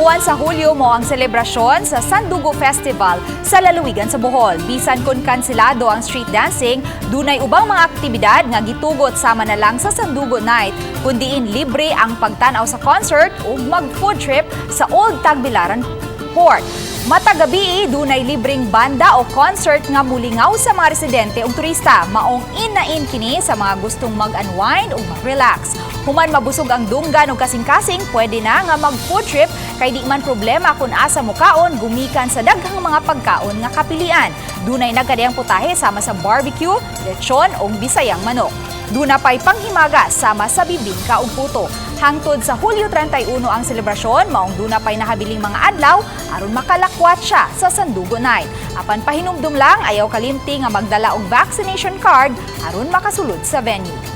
buwan sa Hulyo mao ang selebrasyon sa Sandugo Festival sa lalawigan sa Bohol. Bisan kung kanselado ang street dancing, dunay ubang mga aktibidad nga gitugot sama na lang sa Sandugo Night, kun diin libre ang pagtan-aw sa concert ug mag-food trip sa Old Tagbilaran Port. Matag gabii, dunay libreng banda o concert nga mulingaw sa mga residente ug turista. Maong in na in kini sa mga gustong mag-unwind ug mag-relax. Human mabusog ang dunggan ug kasing-kasing, pwede na nga mag-food trip kay di man problema kung asa mukaon gumikan sa daghang mga pagkaon nga kapilian. Dunay nagkadiyang putahe sama sa barbecue, lechon ug bisayang manok. Duna pa'y panghimagas sama sa bibingka ug puto. Hangtod sa Hulyo 31 ang selebrasyon, maong duna pa'y nahabiling mga adlaw aron makalakwat siya sa Sandugo Night. Apan pahinumdum lang, ayaw kalimti nga magdala og vaccination card aron makasulod sa venue.